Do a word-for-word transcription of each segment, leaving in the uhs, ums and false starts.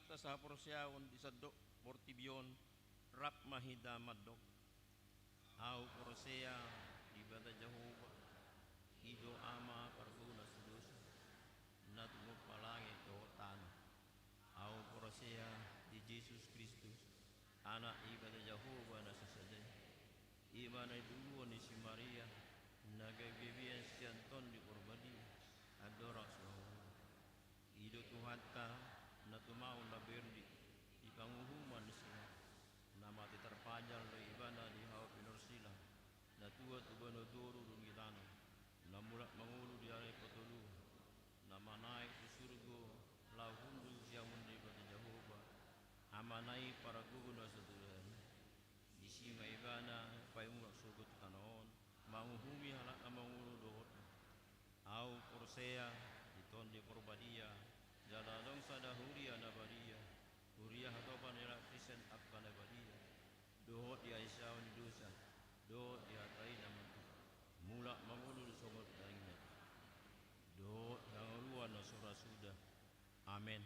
Sahaporseaon di sandok portibi on, rap ma hita mandok: Ahu porsea Debata Jahowa, i do Ama parguru na so dosa, na tumompa langit dohot tano. Ahu porsea di Jesus Kristus, Anak Debata Jahowa na so sada i, i ma na niluluhon ni si Maria, na gabe-gabean sian Tondi Porbadia, andorang so hangoluan. I do Tuhanta, na tumaon na berdi di panguhuman ni si Pilatus, na mate tarpajal do Ibana di hau pinorsilang, na tua tu banua toru dung di tano, na mulak mangolu di ari patoluhon, na manaek tu surgo, laho hundul siamun Debata Jahowa, Amana i parguru na so tulan. Disi ma Ibana paimulak surgo tu tano on, manguhumi halak na mangolu dohot. Ahu porsea di Tondi Porbadia, jala adong sada huria na badia, huria hatopan ni halak Kristen angka na badia, dohot di hasiaon ni dosa, dohot di hata i na mandok, mulak mangolu do songon daging na dohot hangoluan na so ra suda. Amen.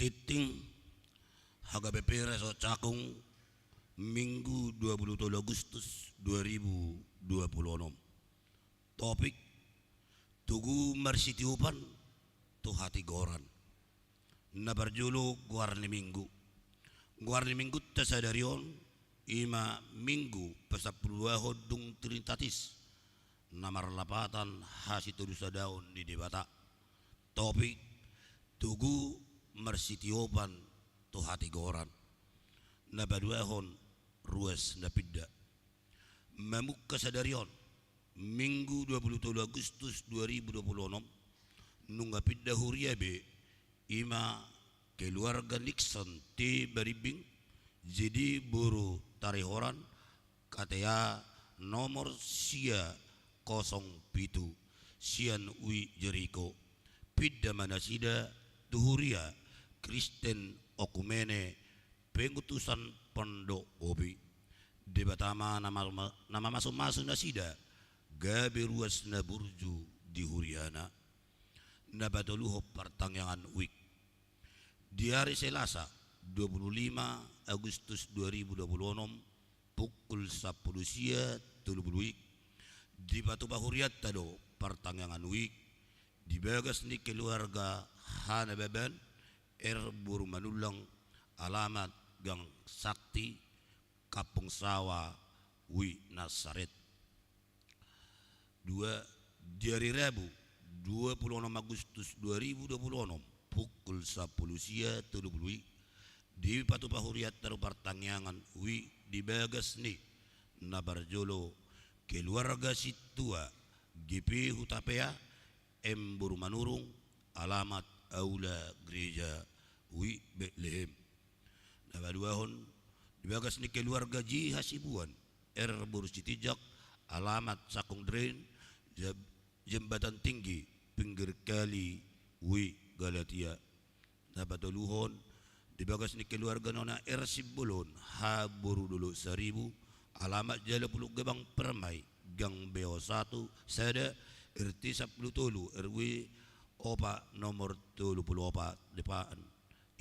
Tingting, H K B P Resort Cakung, Minggu dua puluh tolu Agustus dua ribu dua puluh enam. Topik: Tugu marsitiopan tu hatigoran. Na parjolo, goar ni Minggu. Goar ni Minggunta sadari on i ma Minggu pasampuluduahon dung Trinitatis, na marlapatan hasitolusadaon ni Debata. Topik: Tugu marsitiopan tu hatigoran. Na paduahon, ruas na pinda. Mamungka sadari on, Minggu dua puluh tolu Agustus dua ribu dua puluh enam, nunga pinda huria be, i ma keluarga Nixon T Barimbing, J D boru Tarihoran, K T A nomor sia kosong pitu, sian Ui Jeriko. Pinda ma nasida tu huria Kristen Okumene Pengutusan Pondok Kopi. Debata ma na ma-, na mamasumasu nasida gabe ruas na burju di huriana. Na patoluhon, partangiangan wijk. Di ari Selasa, dua puluh lima Agustus dua ribu dua puluh enam, pukul sampulu sia tolu pulu wijk, dipatupa hurianta do partangiangan wijk di bagas ni keluarga Hanababan, R boru Manullang, alamat Gang Sakti, Kampung Sawa, Ui Nasaret. Dua, di ari Rabu, dua puluh enam Agustus dua ribu dua puluh enam, pukul sampulu sia tolu pulu wijk, dipatupa hurianta do partangiangan wijk di bagas ni, na parjolo, keluarga Sintua, G P Hutapea, M boru Manurung, alamat Aula Gereja, Ui Betlehem. Na paduahon, di bagas ni keluarga J Hasibuan, R boru Sitinjak, alamat Cakung Drain, Jab-, Jembatan Tinggi, Pinggir Kali, Ui Galatia. Na patoluhon, di bagas ni keluarga Nona R Simbolon, H boru Dolok Saribu, alamat Jala Pulung Gebang Permai, Gang Beo satu, sada, R T sampulu tolu, R W opat, nomor tolu pulu opat, depan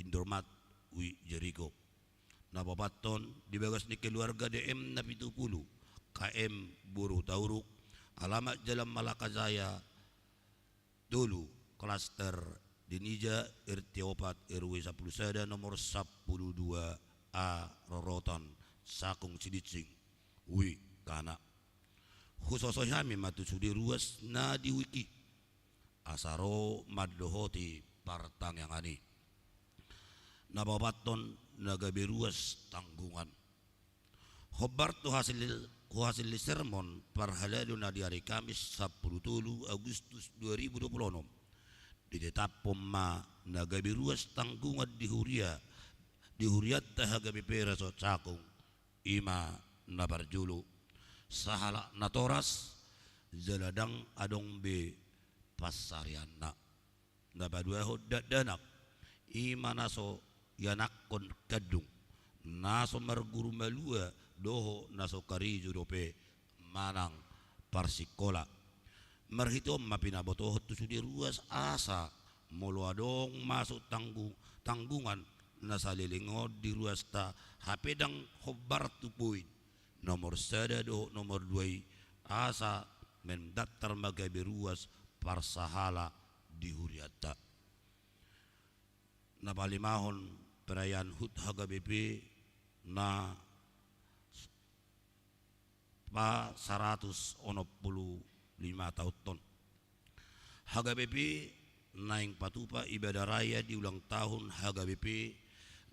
Indomaret, Ui Jeriko. Na paopathon, di bagas ni keluarga D M na pitu pulu, K M boru Tauruk, alamat Jalan Malaka Jaya tolu, klaster Dinija, R T opat, R W sampulu sada, nomor sampulu dua A, rorotan Cakung Silincing, Ui Kana. Husosohi hami ma tu sude ruas na di wijk i, asa ro mandohoti partangiangan i. Na paopathon, na gabe ruas tanggungan. Hombar tu hasil, tu hasil ni sermon parhalado na di ari Kamis sampulu tolu Agustus dua ribu dua puluh enam, ditetaphon ma na gabe ruas tanggungan di huria, di hurianta H K B P Resort Cakung, i ma na parjolo, sahalak natoras jala ndang adong be pansarianna. Na paduahon, dakdanak, i ma na so ianakhon kandung, na so marguru malua dohot na so karejo dope manang parsingkola. Marhite on ma pinabotohon tu sude ruas asa molo adong masuk tanggu-, tanggungan na saleleng on di ruasta, hape ndang hombar tu poin nomor sada dohot nomor dua i, asa mendaftar ma gabe ruas parsahala di hurianta. Na palimahon, perayaan hut H K B P na pasaratus onom pulu lima taonhon. H K B P naeng patupa ibadah raya di ulang tahun H K B P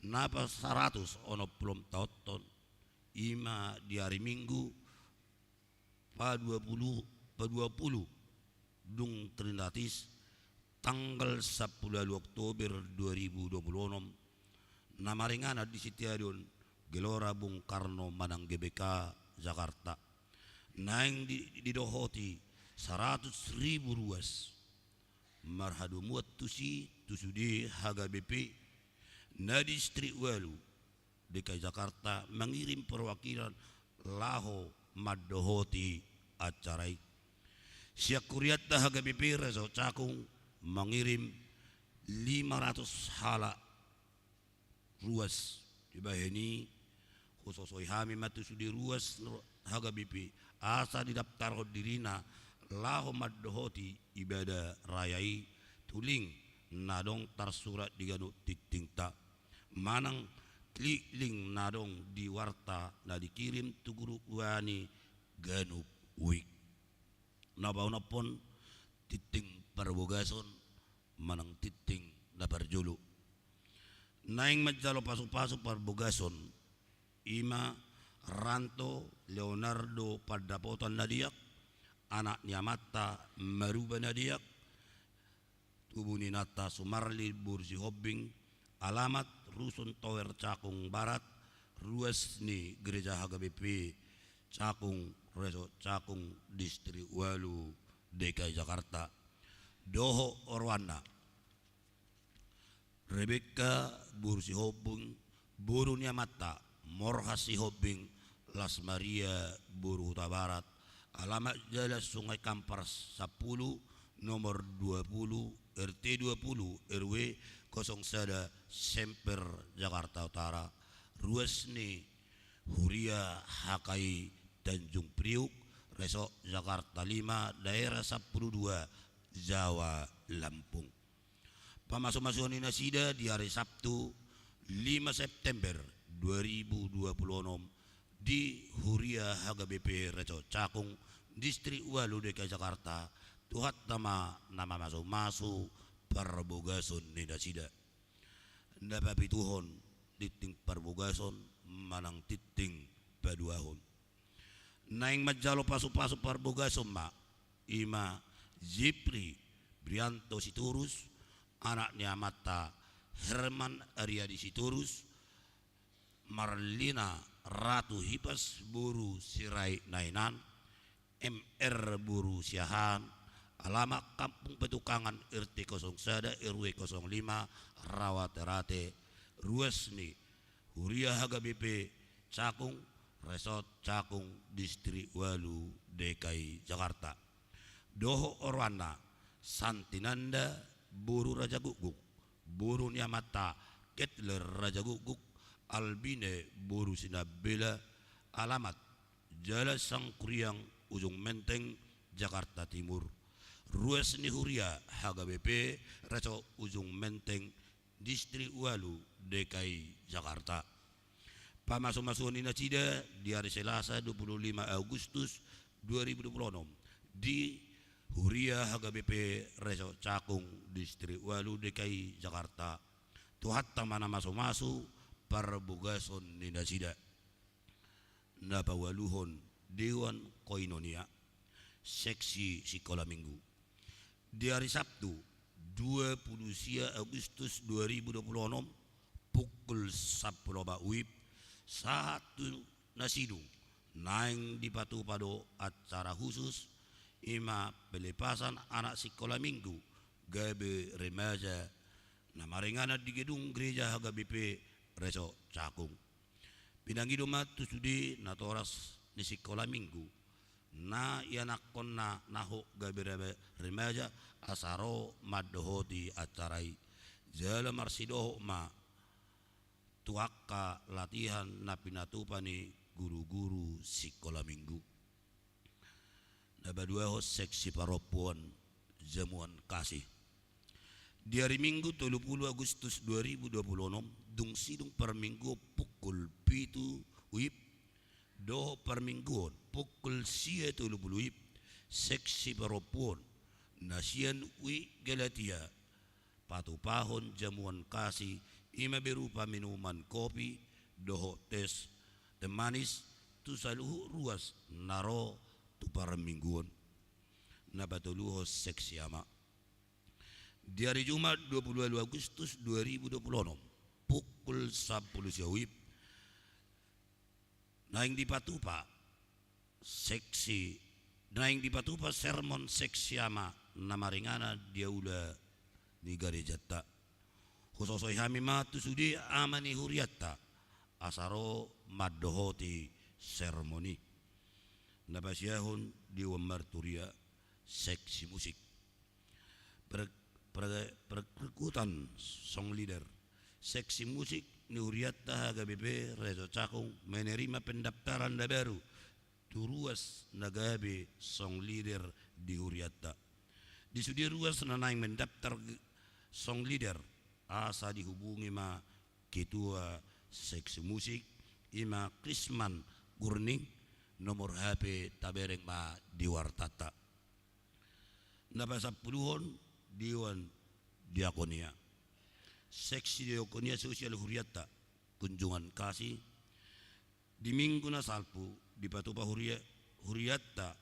na pasaratus onom pulu taonhon, i ma di ari Minggu, padua pulu, padua pulu dung Trinitatis, tanggal sampulu ualu Oktober dua ribu dua pulu onom, na maringanan di Sitiadeon Gelora Bung Karno manang G B K Jakarta. Naeng di-, didohoti saratus ribu ruas marhadomuan tusi tu sude H K B P na di Distrik Ualu, D K I Jakarta, mangirim perwakilan laho mandohoti acara i. Sian hurianta H K B P Resort Cakung mangirim lima ratus halak ruas. Dibahen i, husosoi hami ma tu sude ruas H K B P asa didaptarhon dirina laho mandohoti ibada raya i tu link na adong tarsurat di ganup tingtingta manang klik link na adong di warta na dikirim tu grup W A ni ganup U I K. Na paonomhon tingting parbogason manang tingting na parjolo. Naeng manjalo pasupasu parbogason, i ma Ranto Leonardo Pandapotan na Diak, anak ni amanta Maruba na Diak, tubu ni inanta Sumarli boru Sihombing, alamat Rusun Tower Cakung Barat, ruas ni Gereja H K B P Cakung, Resort Cakung, Distrik Walu, D K I Jakarta. Dohot oroanna, Rebekka boru Sihombing, boru ni amanta Morhas Sihombing, Las Maria boru Hutabarat, alamat Jalan Sungai Kampar sampulu, nomor dua pulu, R T dua pulu, R W kosong sada, Semper, Jakarta Utara. Ruas ni Huria H K I Tanjung Priuk, Resort Jakarta Lima, Daerah sampulu dua, Jawa Lampung. Pamasumasuon ni nasida di ari Sabtu, lima September dua ribu dua puluh onom, di Huria H K B P Resort Cakung, Distrik Walu, D K I Jakarta. Tuhanta ma na mamasumasu parbogason ni nasida. Na papituhon, tingting parbogason manang tingting paduahon. Naeng manjalo pasupasu parbogason ma, i ma Jipri Brianto Sitorus, anak ni amanta Herman Ariadi Sitorus, Marlina Ratu Hipas boru Sirait Nainan, M R boru Siahaan, alamat Kampung Petukangan, R T kosong sada, R W kosong lima, Rawaterate, ruas ni Huria H K B P Cakung, Resort Cakung, Distrik Walu, D K I Jakarta. Dohot oroanna, Santinanda boru Rajagukguk, boru ni amanta Ketler Rajagukguk, Albine boru Sinambela, alamat Jalan Sangkuriang, Ujung Menteng, Jakarta Timur. Ruas ni Huria H K B P Resort Ujung Menteng, Distrik Walu, D K I Jakarta. Pamasumasuon ni nasida di ari Selasa dua puluh lima Agustus dua ribu dua puluh onom di Huria H K B P Resort Cakung, Distrik Walu, D K I Jakarta. Tuhanta ma na masumasu parbogason ni nasida. Na paualuhon, Dewan Koinonia, seksi sikola minggu. Di ari Sabtu, dua puluh sia Agustus dua ribu dua puluh onom, pukul sampulu opat WIB, sahat tu na sidung, naeng dipatupa do acara khusus, i ma pelepasan anak sikola minggu gabe remaja, na maringanan di gedung Gereja H K B P Resort Cakung. Pinangido ma tu sude natoras ni sikola minggu na ianakhonna na hot gabe remaja, asa ro mandohoti acara i. Jala marsidohot ma tu angka latihan na pinatupa ni guru-guru sikola minggu. Na paduahon, seksi parompuan, jamuan kasih. Di ari Minggu tolu pulu Agustus dua ribu dua pulu onom, dung sidung parmingguon pukul pitu WIB, dohot parmingguon pukul sia tolu pulu WIB, seksi parompuan na sian U I Galatia, patupahon jamuan kasih, i ma berupa minuman kopi dohot teh, teh manis, tu saluhut ruas na ro tu parmingguon. Na patoluhon, seksi ama. Di ari Jumat dua pulu ualu Agustus dua ribu dua pulu onom, pukul sampulu sia WIB, naeng dipatupa seksi, naeng dipatupa sermon seksi ama na maringanan di aula ni garejanta. Husosoi hami ma tu sude ama ni hurianta asa ro mandohoti sermon i. Na pasiahon, Dewan Marturia, seksi musik. Per-, per-, perkutanan, song leader, seksi musik, ni hurianta H K B P Rejo Cakung menerima pendaftaran na baru tu ruas na gabe song leader di hurianta. Di sude ruas na naeng mendaftar song leader, asa dihubungi ma ketua seksi musik, i ma Krisman Gurning, nomor H P tabereng ma di wartanta. Na pasampuluhon, Dewan Diakonia. Seksi Diakonia Sosial hurianta, Kunjungan Kasih, di minggu na salpu dipatupa huria-, hurianta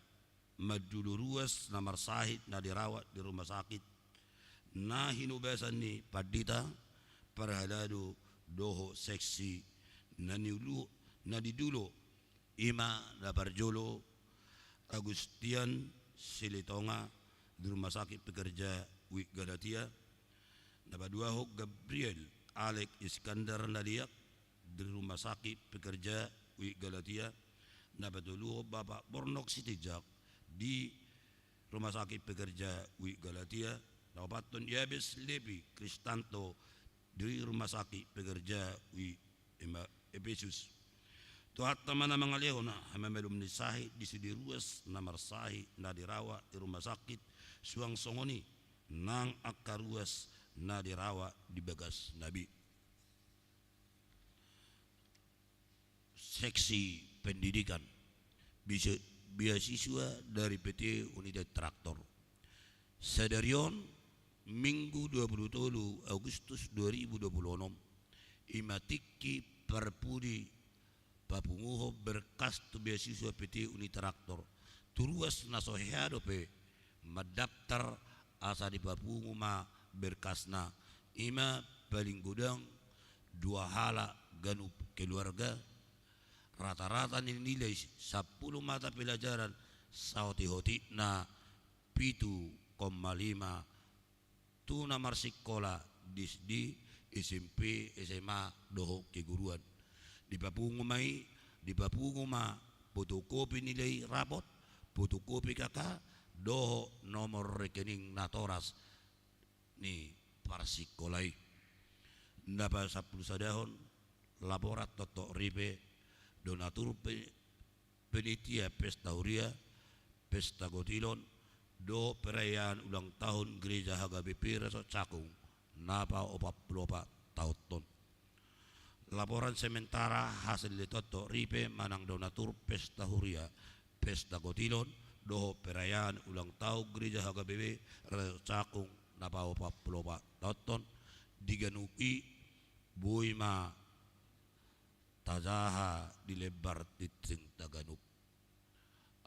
mandulo ruas na marsahit na dirawat di rumah sakit na hinobasan ni pandita, parhalado dohot seksi na niulu-, na didulo, i ma na parjolo Agustian Silitonga di Rumah Sakit Pekerja U I Galatia, na paduahon Gabriel Alek Iskandar Naliak di Rumah Sakit Pekerja U I Galatia, na patoluhon Bapak Bornok Sitinjak di Rumah Sakit Pekerja U I Galatia, na paopathon Yabes Levi Kristanto di Rumah Sakit Pekerja U I Ema-, Epesus. Tuhanta ma na mangalehon hamamalum ni sahit di sude ruas na marsahit na dirawat di rumah sakit, suang songon i nang angka ruas na dirawat di bagasna be. Seksi Pendidikan, bisi-, beasiswa dari P T Unita Interaktor. Sadari on, Minggu dua pulu tolu Agustus dua ribu dua pulu onom, i ma tingki parpudi papunguhon berkas tu beasiswa P T Unita Interaktor tu ruas na so hea dope mandaftar asa dipapungu ma berkasna, i ma paling godang dua halak ganup keluarga, rata-rata ni nilai sampulu mata pelajaran, saotik-otikna pitu koma lima, tu na marsikola di S D, S M P, S M A dohot keguruan. Dipapungu ma i, dipapungu ma fotokopi nilai rapot, fotokopi K K, dohot nomor rekening natoras ni parsikola i. Na pasampulusadahon, laporan toktok ripe, donatur pe-, panitia pesta huria, pesta gotilon, dohot perayaan ulang tahun Gereja H K B P Rejo Cakung na paopat pulu opat taonhon. Laporan sementara hasil ni toktok ripe manang donatur pesta huria, pesta gotilon, dohot perayaan ulang tahun Gereja H K B P Rejo Cakung na paopat pulu opat taonhon di ganup i, boi ma tajaha di lembar tintinta ganup.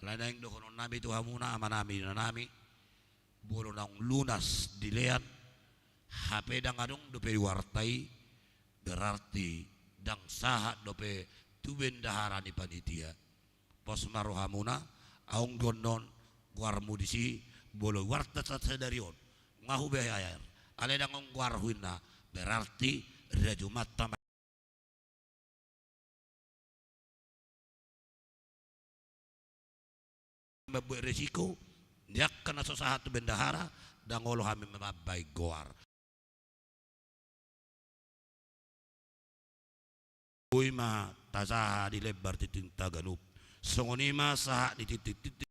Alai naeng dohononnami tu hamuna, amanami, inanami, molo naung lunas dilean, hape ndang adong dope warta i, berarti ndang sahat dope tu bendahara ni panitia. Pos ma rohamuna, aung gonon goarmu disi, molo warta sadari on nga hubear, alai ndang adong goarhu inna, berarti rajumanta ma mambuat resiko, di angka na so sahat tu bendahara, ndang olo hami mambaen goar. Boi ma tajaha di lembar tintinta ganup. Songon i ma sahat ni tintin-tintin.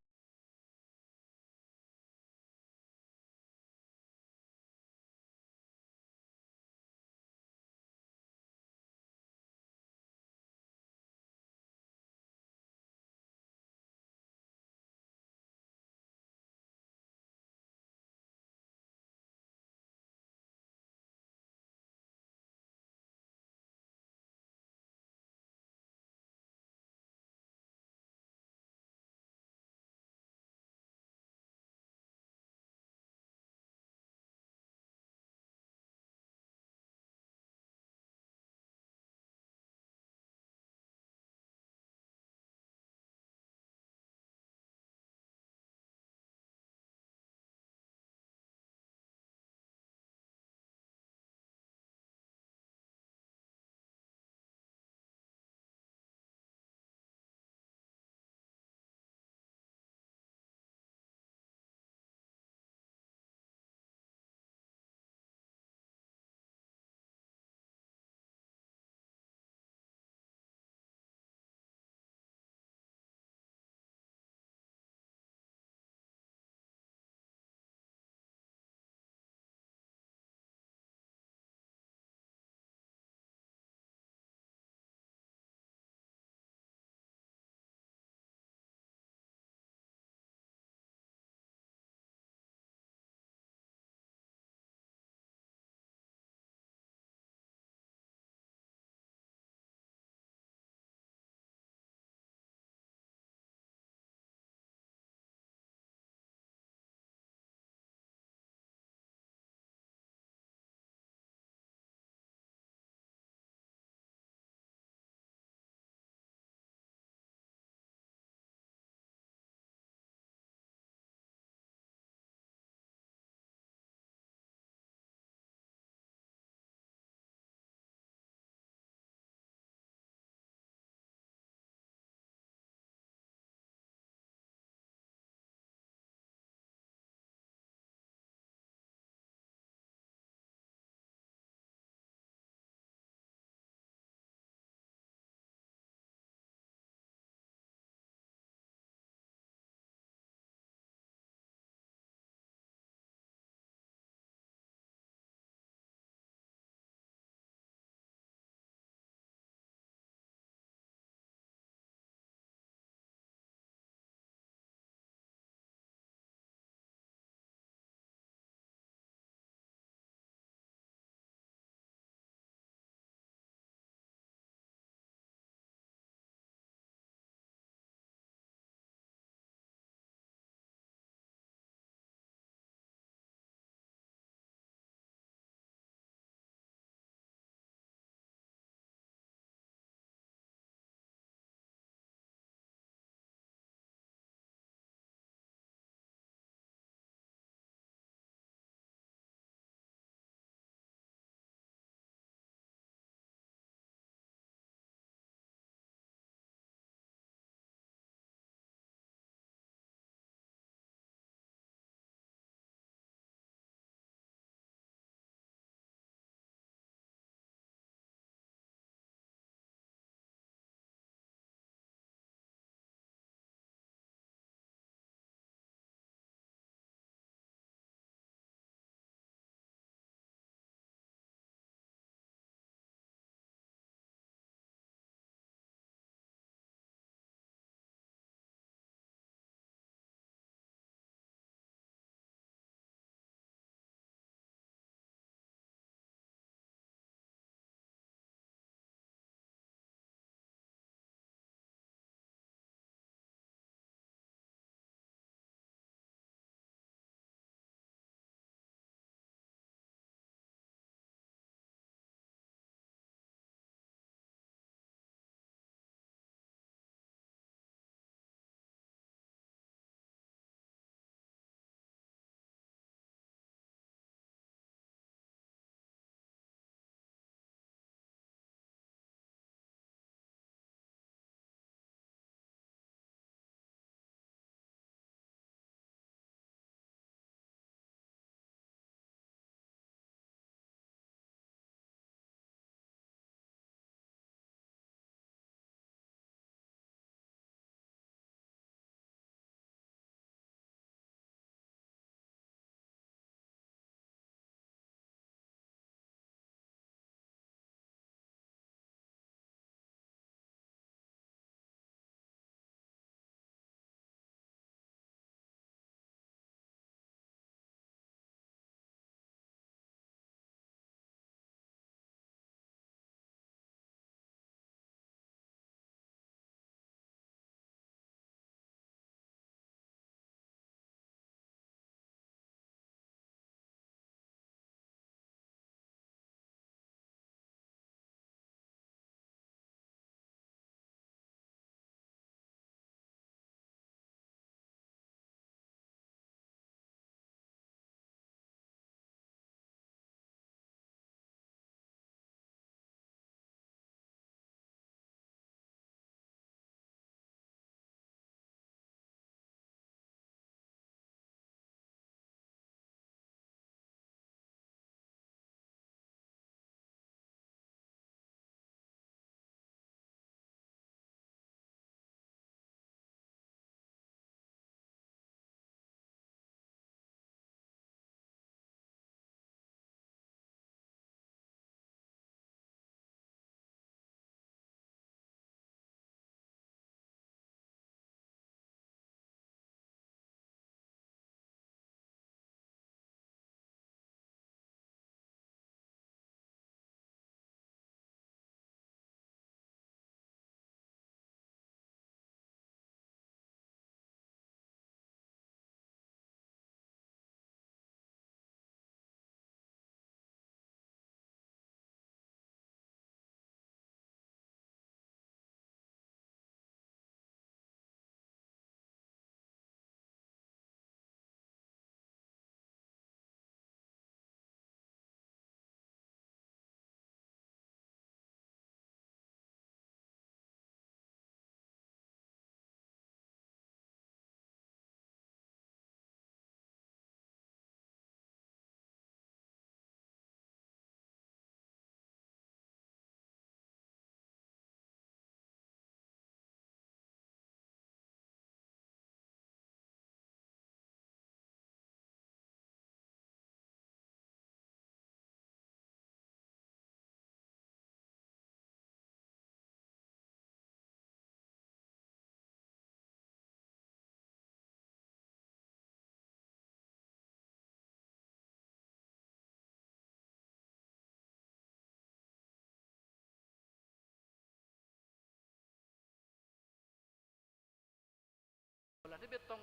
Jadi betong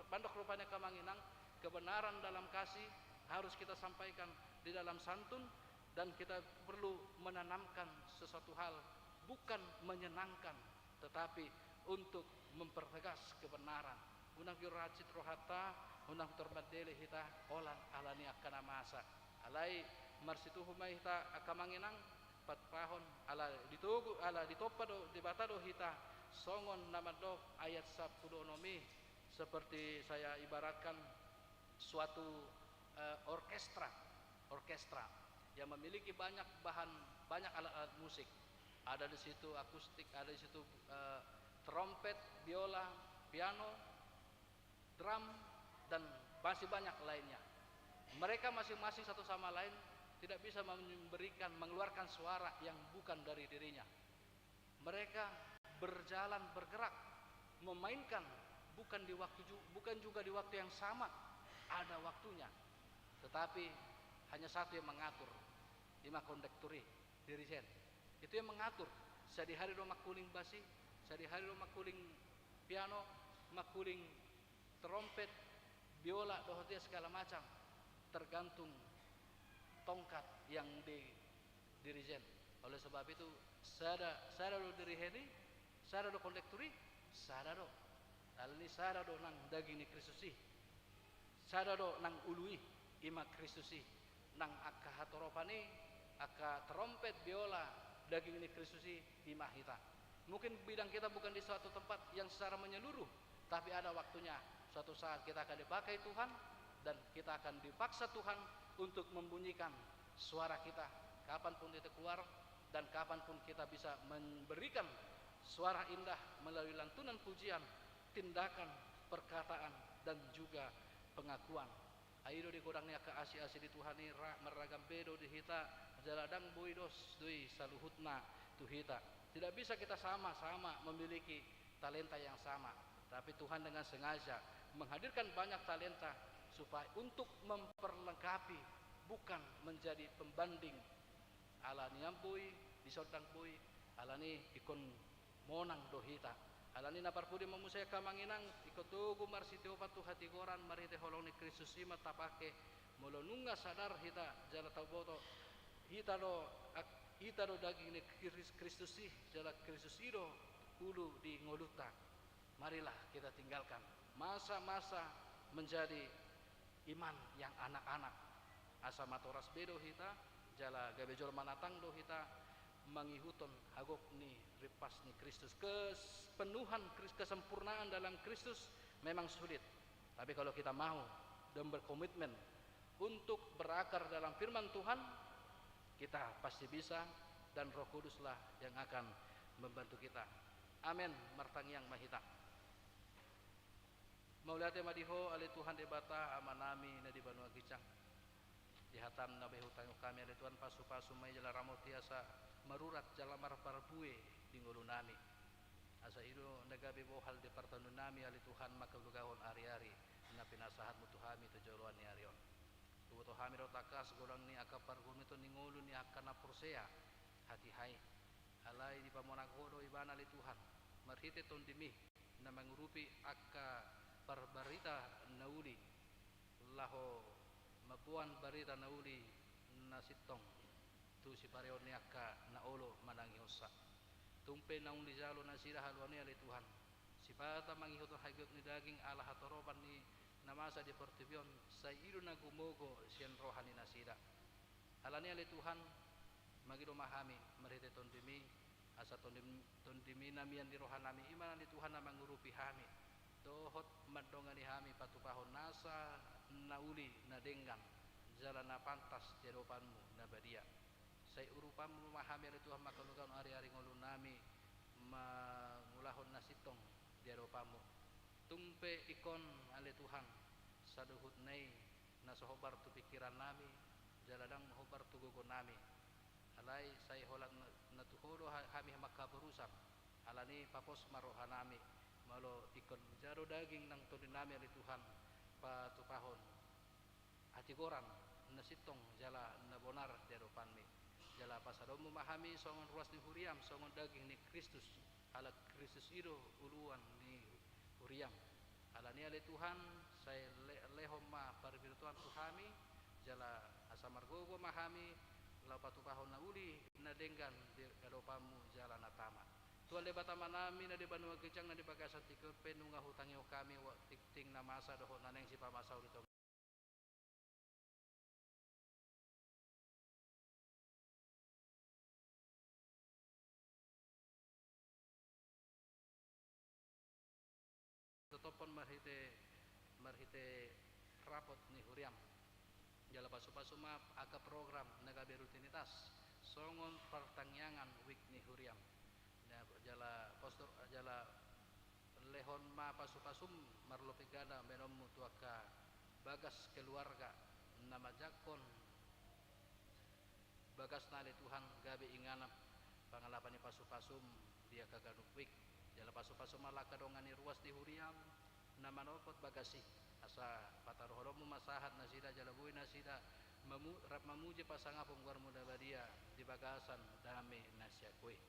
mandok rupanya, Amang Inang, kebenaran dalam kasih harus kita sampaikan di dalam santun, dan kita perlu menanamkan sesuatu hal, bukan menyenangkan, tetapi untuk mempertegas kebenaran. Unang pior hansit rohanta, unang pior mandele hita holan ala ni angka na masa. Alai marsituhu ma hita angka Amang Inang, patupahon, ala ditogu, ala ditompa do Debata do hita, songon na mandok ayat sampulu onom i, seperti saya ibaratkan suatu, eh, orkestra, orkestra yang memiliki banyak bahan, banyak alat-alat musik. Ada di situ akustik, ada di situ, eh, trompet, biola, piano, drum, dan masih banyak lainnya. Mereka masing-masing satu sama lain tidak bisa memberikan, mengeluarkan suara yang bukan dari dirinya. Mereka berjalan, bergerak, memainkan bukan di waktu ju-, bukan juga di waktu yang sama, ada waktunya. Tetapi hanya satu yang mengatur, ima konduktur i, dirijen. Itu yang mengatur. Sadihari do mangkuling bas i, sadihari do mangkuling piano, mangkuling trompet, biola, dohot ia segala macam, tergantung tongkat yang di dirijen. Oleh sebab itu, sada, sada do dirijen i, sada do konduktur i, sada do. Alani sada do nang daging ni Kristus i. Sada do nang ulu i, ima Kristus i. Nang angka hatoropan i, angka trompet, biola, daging ni Kristus i, ima hita. Mungkin bidang kita bukan di suatu tempat yang secara menyeluruh, tapi ada waktunya, suatu saat kita akan dipakai Tuhan, dan kita akan dipaksa Tuhan untuk membunyikan suara kita, kapanpun itu keluar, dan kapanpun kita bisa memberikan suara indah melalui lantunan pujian, tindakan, perkataan, dan juga pengakuan. Ai i do di godang ni angka asi-asi ni Tuhan i, ra-, marragam be do di hita, jala ndang boi dos do i saluhutna tu hita. Tidak bisa kita sama-sama memiliki talenta yang sama. Tapi Tuhan dengan sengaja menghadirkan banyak talenta supaya untuk memperlengkapi, bukan menjadi pembanding. Alani i ndang boi, dison ndang boi, alani i ingkon monang do hita. Alani i na parpudi ma muse angka Amang Inang, ingkon togu marsitiopan tu hatigoran marhite holong ni Kristus i ma tapangke, molo nunga sadar hita jala tauboto, hita do, ak-, hita do daging ni Kris-, Kristus i, jala Kristus i do ulu di ngolunta. Marilah kita tinggalkan masa-masa menjadi iman yang anak-anak. Asa matoras be do hita, jala gabe jolma na tang do hita, mangihuthon hagop ni rimpas ni Kristus. Kepenuhan Kris-, kesempurnaan dalam Kristus memang sulit. Tapi kalau kita mau dan berkomitmen untuk berakar dalam firman Tuhan, kita pasti bisa, dan Roh Kuduslah yang akan membantu kita. Amen. Martangiang ma hita. Mauliate ma di Ho, ale Tuhan Debata, Amanami na di banua ginjang. Di hataM na boi hutangihon hami, ale Tuhan, pasupasu ma i jala ramoti asa marurat jala marparbue di ngolunami. Asa i do na gabe bohal di partondionnami, ale Tuhan, manghaholongkon ariari na pinasahatMu tu hami tu joloan ni ari on. Huboto hami do tangkas godang ni angka pargomitoan ni ngolu ni angka na porsea hatiha i. Alai dipamonang Ho do ibana, ale Tuhan, marhite TondiMi na mangurupi angka parbarita na uli, laho mamboan barita na uli na sintong tu sipareon ni angka na olo manangihonsa. Tung pe naung dijalo nasida haluaon i, ale Tuhan, sipata mangihuthon hagiot ni daging ala hatoropan ni na masa di portibi on, sai i do na gumogo sian roha ni nasida. Alani i, ale Tuhan, mangido ma hami marhite TondiMi, asa Tondi, TondiMi na mian di rohanami, i ma, ale Tuhan, na mangurupi hami dohot mandongani hami patupahon nasa na uli, na denggan, jala na pantas di adopanMu na badia. Sai urupanMu ma hami, ale Tuhan, manghaholongkon ariari ngolunami mangulahon na sintong di adopanMu. Tung pe ingkon, ale Tuhan, saluhutna i na so hombar tu pingkirannami, jala ndang hombar tu gogonami. Alai sai holan na, na tu Ho do ha-, hami manghaporusan. Alani i papos ma rohanami, molo ingkon jalo daging nang tondinami, ale Tuhan, patupahon hatigoran na sintong jala na bonar di adopanMi. Jala pasadomu ma hami songon ruas ni huriaM, songon daging ni Kristus, ala Kristus i do uluan ni huriaM. Alani i ale Tuhan, sai le-, lehon ma parbinotoan tu hami, jala asa margogo ma hami, laho patupahon na uli na denggan di adopanmu jala na tama. Tuhan Debata Amanami na di banua ginjang na di bagasan tingki on pe nunga hutangihon hami wa-, tingting na masa dohot na naeng sipamasa uli tong. Totophon marhite, marhite rapot ni huriam. Jala pasupasu ma angka program na gabe rutinitas songon partangiangan wijk ni huriam. Na, jala postur, jala lehon ma pasupasum marlopi ganda baenonmu tu angka bagas keluarga na manjangkon bagasna ale Tuhan gabe inganan pangalapan ni pasupasum di angka ganup wijk. Jala pasupasu ma angka dongan ni ruas ni huriam na manopot bagas i, asa pataruhononmu ma sahat nasida jala boi nasida mamu-, rap mamuji pasangapon goarmu na badia di bagasan dame na sian Ho i.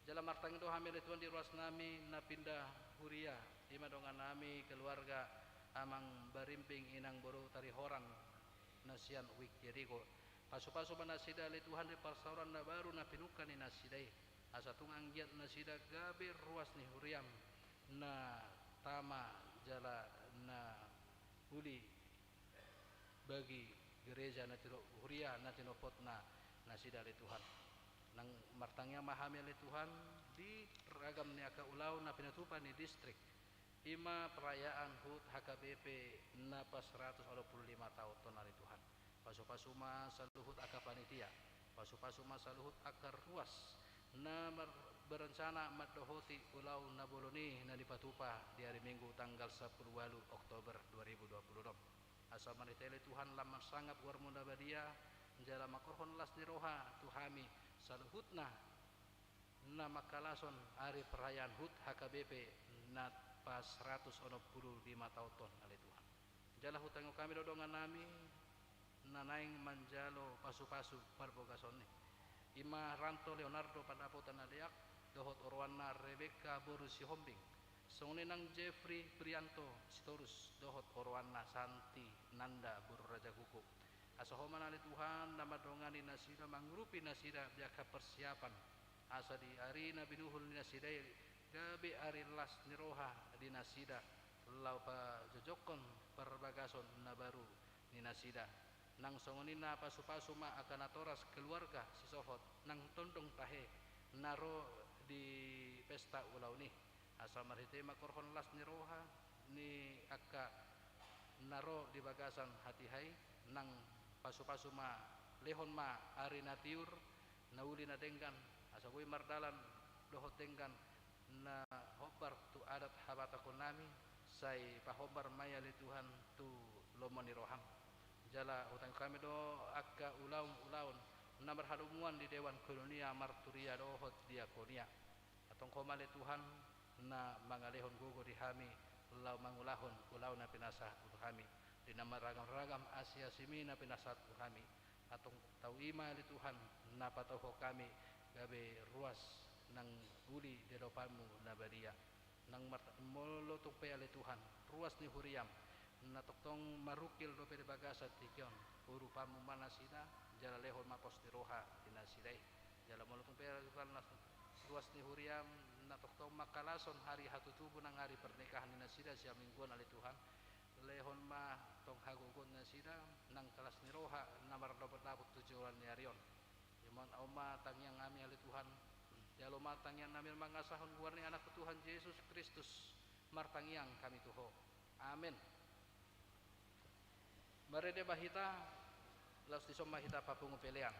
Jala martangiang do hami ale Tuhan di ruasnami na pinda huria, i ma dongannami keluarga Amang Barimbing Inang Boru Tarihoran na sian wijk Jeriko. Pasupasu ma nasida ale Tuhan di parsaoran na baru na pinungka ni nasida i, asa tung anggiat nasida gabe ruas ni huriam na tama jala na uli bagi gereja na tino-, huria na tinopotna nasida ale Tuhan. Nang martangiang ma hami ale Tuhan di ragam ni angka ulaon na pinatupa ni distrik, i ma perayaan hut H K B P na pasaratus onom pulu lima taon on ale Tuhan. Pasupasu ma saluhut angka panitia, pasupasu ma saluhut angka ruas na mar-, berencana mandohoti ulaon na bolon i na dipatupa di ari Minggu tanggal sampulu ualu Oktober dua ribu dua pulu onom. Asa marhite i ale Tuhan lam marsangap goarmu na badia, jala mangkorhon las ni roha tu hami saluhutna na mangkalashon ari perayaan hut H K B P na pasaratus onom pulu lima taon on ale Tuhan. Jala hutangihon hami do dongannami na naeng manjalo pasupasu parbagason i, i ma Ranto Leonardo Pandapotan Aleak dohot oroanna Rebekka boru Sihombing, songon i nang Jeffrey Prianto Sitorus dohot oroanna Santi Nanda boru Raja Kuku. Asa Ho ma ale Tuhan na mandongani nasida, mangurupi nasida di angka persiapan, asa di ari na binuhul ni nasida i gabe ari las ni roha di nasida laho pajojokkon parbagason na baru ni nasida. Nang songon i na pasupasu ma angka natoras keluarga sisohot nang tondong tahe na ro di pesta ulaon i, asa marhite i mangkorhon las ni roha ni angka na ro di bagasan hatiha i. Nang pasupasu ma, lehon ma ari na tiur, na uli na denggan, asa boi mardalan dohot denggan na hombar tu adat habatahonnami, sai pahombar ma i ale Tuhan tu lomo ni roham. Jala hutangihon hami do angka ulaon-ulaon na marhadomuan di Dewan Koinonia, Marturia dohot Diakonia. Antong Ho ma ale Tuhan na mangalehon gogo di hami laho mangulahon ulaon na pinasahat tu hami, di na marragam-ragam asi-asimi na pinasahat tu hami. Antong tau i ma ale Tuhan na patauhon hami gabe ruas nang uli di adopanmu na badia. Nang mart-, molo tung pe ale Tuhan ruas ni huriam na tongtong marungkil dope di bagasan tingki on, urupanmu ma nasida, jala lehon ma pos ni roha di nasida i. Jala molo tung pe ale Tuhan na ruas ni huriam na tongtong mangkalashon ari hatutubu nang ari pernikahan ni nasida sian minggu on ale Tuhan, lehon ma tong hagogoon nasida nang las ni roha na mardapot-dapot tu joloan ni ari on. Ima on ma tangiangnami ale Tuhan. Jalo ma tangiangnami mangasahon goar ni Anakmu Tuhan Jesus Kristus, martangiang hami tu Ho. Amen. Marende ma hita, laos dison ma hita papungu pelean.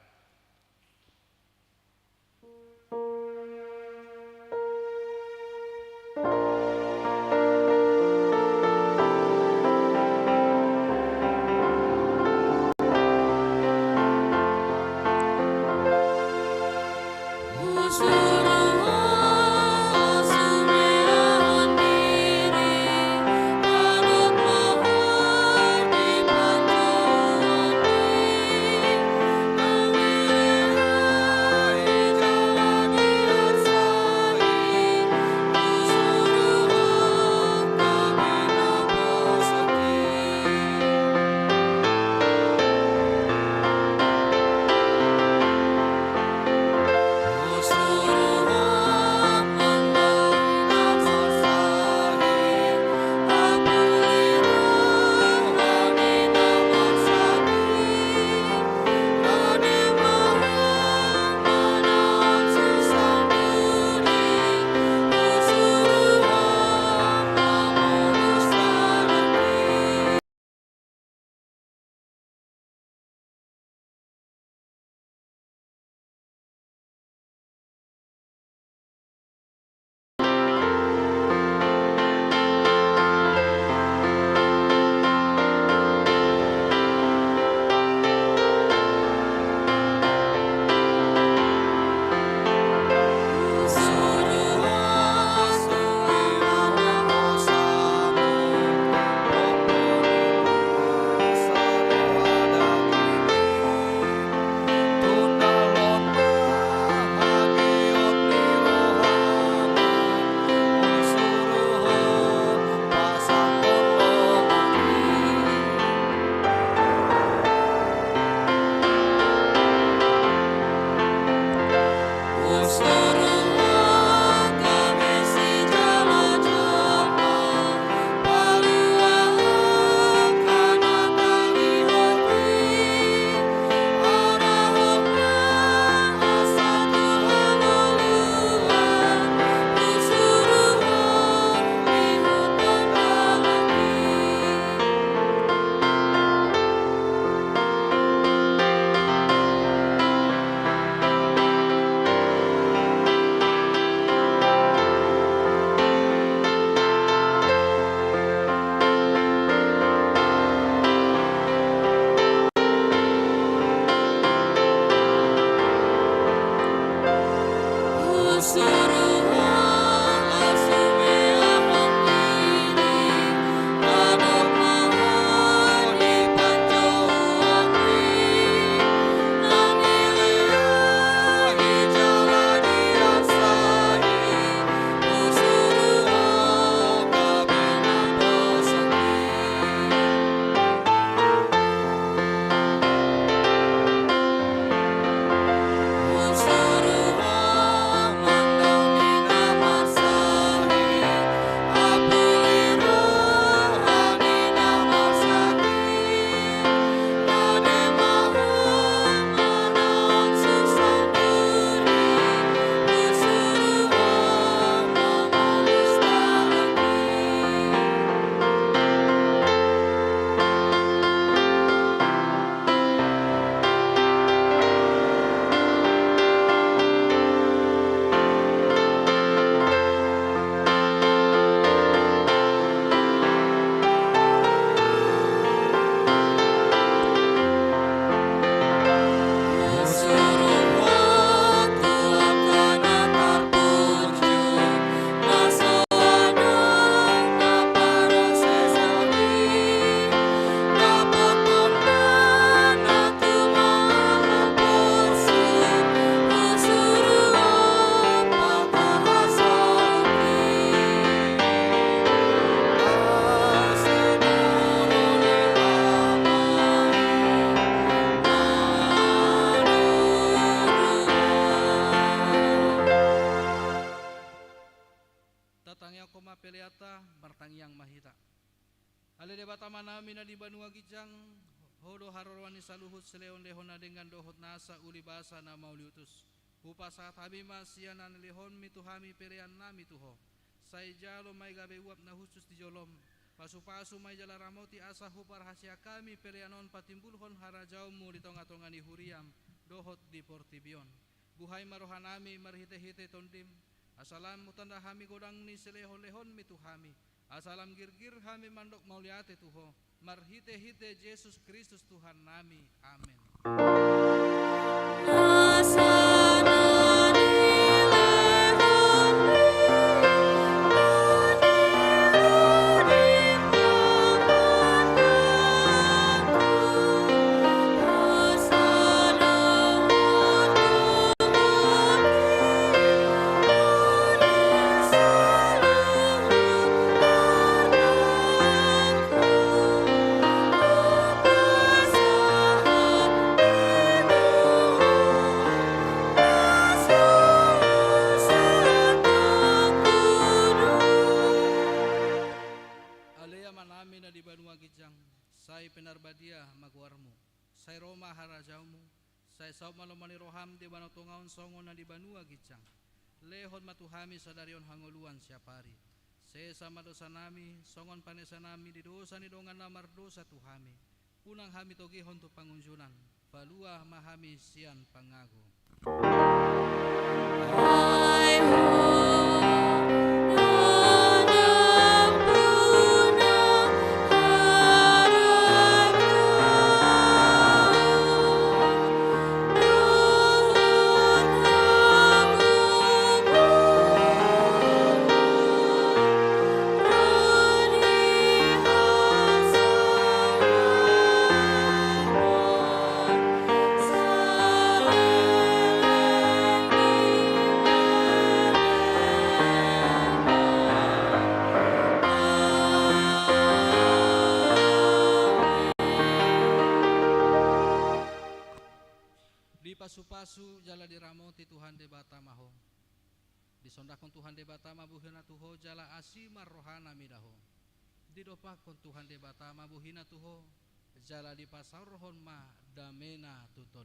ma peleanta, martangiang ma hita. Ale Debata Amanami na di banua ginjang, Ho do haroroan ni saluhut silehonlehon na denggan dohot nasa uli basa na mauliutus. Hupasahat hami ma sian na nilehonmi tu hami peleannami tu Ho. Sai jalo ma i gabe uap na hushus di jolom. Pasupasu ma i jala ramoti asa huparhaseang hami pelean on patimbulhon harajaonmu di tongatonga ni huriam dohot di portibi on. Buhai ma rohanami marhitehite Tondim, asa lam hutanda hami godang ni silehonlehonmi tu hami, asa lam girgir hami mandok mauliate tu Ho, marhitehite Jesus Kristus Tuhannami. Amen. Ale Amanami na di banua ginjang, sai pinarbadia ma goarmu, sai ro ma harajaonmu, sai saut ma lomo ni roham di banua tonga on songon na di banua ginjang. Lehon ma tu hami sadari on hangoluan siapari. Sesa ma dosanami, songon panesanami di dosa ni dongan na mardosa tu hami. Unang hami togihon tu pangunjunan, palua ma hami sian pangago. Dipasupasu jala diramoti Tuhan Debata ma ho. Disondangkon Tuhan Debata ma bohina tu ho jala asi ma rohana mida ho. Didompakkon Tuhan Debata ma bohina tu ho jala dipasaorhon ma damena tu ho.